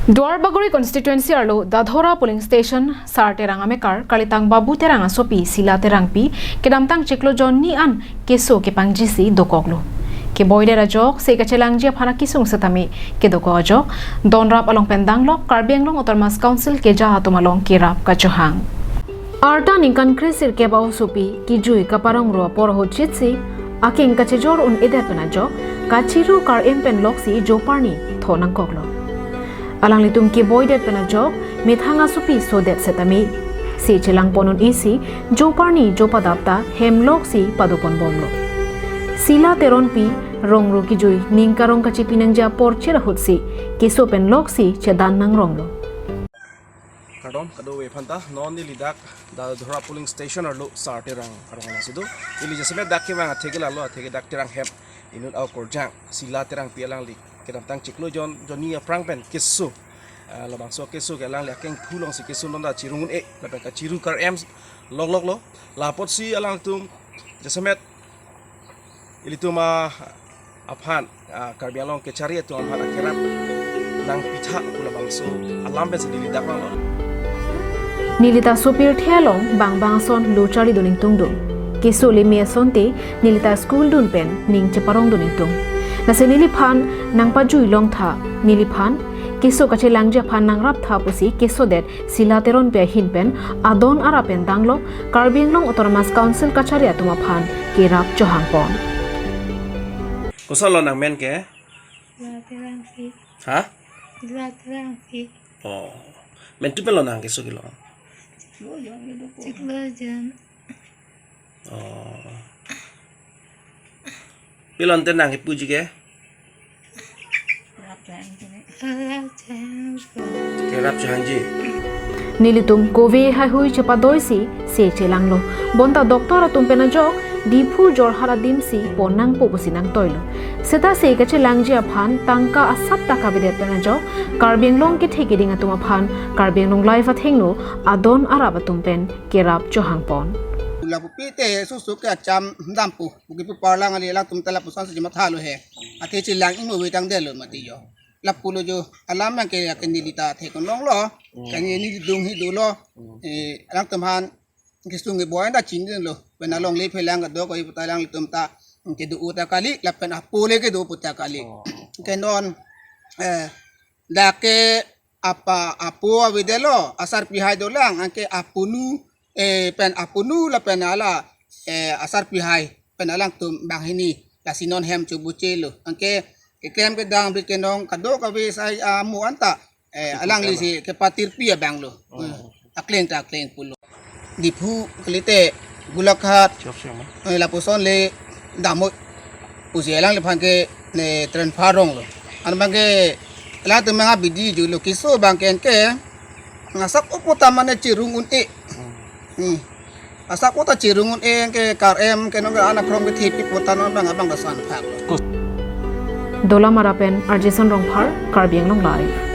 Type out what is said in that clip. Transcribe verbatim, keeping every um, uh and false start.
Duarbagori constituency arlo Dadhora polling station Sar Terang amekar, kalitang Babu Terang asopi Sila Terangpi, kedamtang chiklo jon ni an keso kepangjisi dokoklo. Keboidet ajok, se kachelangji aphan akesung setame kedokok ajok, donrap along pen danglok, Karbi Anglong Autonomous Council keja atum along kerap kachohang. Arta ningkan kre sirkep aosopi kejui kaparong ro apor ahut chitsi, akeng kachejor un-edet pen ajok, kachiru kar-em pen loksi joparni tho nangkoklo. Alanglitum keboidet pen ajok, methang asopi sodet setame, se chelangpon un-isi, joparni jopadap ta hem loksi padoponbomlo. Sila Terangpi rong ro kejui ning karong kachepi nangji apor cherahutsi, keso pen loksi chedan nangronglo. Kardom kadokave aphanta, non neli dak Dadhora polling station arlo Sar Terang arong alongsi do. Ili jasemet dak kevang atheke lalo, atheke dak Terang hem inut akorjang Sila Terangpi alangli kedamtang chiklo jon, jon ni aphrang pen keso, ah, labangso keso ke alangli akengphu alongsi keso nonda chirung un-e, lapen kachiru kar-em lokloklo. Lapotsi alangtum jasemet ilitum, ah, aphan, ah, Karbi Anglong kechari atum aphan akerap nangpitha pu labangso alam pensi neli dak vanglo. Neli ta sopirthe along bang bang ason lo charli dun ingtungdung. Keso leme asonte neli ta school dun pen ning cheparong dun ingtung. Lasi neliphan nangpajui longtha, neliphan keso kachelangji aphan nangraptha pusi kesodet Sila Terangpi ahin pen adon arap pen danglok, Karbi Anglong Autonomous Council kachari atum aphan kerap chohangpon. Kosonlo nangmen ke? Sila Terangpi. Ha? Sila Terangpi. Oh. Mentu pen lo nang keso kilo? Chiklo jon. Oh. Pilon te nang kepuji ke? Kerap chohangji. Nelitum kove haihui chepadoisi se chelanglo. Bonta doctor atum pen ajok, Diphu Jorhat adimsi pon nangpo pusi nangtoilo. Seta se kachelangji aphan tangka asap ta kavedet pen ajok, Karbi Anglong kethe keding atum aphan, Karbi Anglong Live athengno adon arap atum pen kerap chohangpon. Lapu pite susu ke acham dampu, buki pu parlang ali latum tala pusan sejima thalo he. Ate chelang imo wetang delo mati yo. Lapulo jo alam yang ke, ke neli ta thekon longlo. Hmm. Kan neli dung hi dolo. Hmm. Eh, alangtum aphan kesung keboi ta chingdunlo. Pen alongle phelang kadokave aputhak alanglitum ta kedo uta kali, lapen apule kedo puta kali. Oh. Ke non, eh, dak ke apa apo avedetlo, asarpi hai dolang, anke apunu, eh, pen apunu lapen ala, eh, asarpi hai pen alangtum banghini, lasi non hem chobuchelo. Anke keklem kedam brit kenong kadokave sai amu anta, eh, alanglisi kepatirpi abanglo. Oh. Eh, akleng ta akleng pulo. Diphu kalite Golaghat, siap, siap, ma. Eh, lapuson le damoi pusi alangliphan ke ne transfer ronglo. Anbang ke latum manga bidi julo keso abang ke anke ngasak upo ta mane chirung un-e. Hmm. Hmm. Asak upo ta chirung un-e anke kar-em ke nong ana krom kethepi upo ta non abang abang ta sanphak. Dolamara pen Arjison Rongphar, Karbi Anglong Live.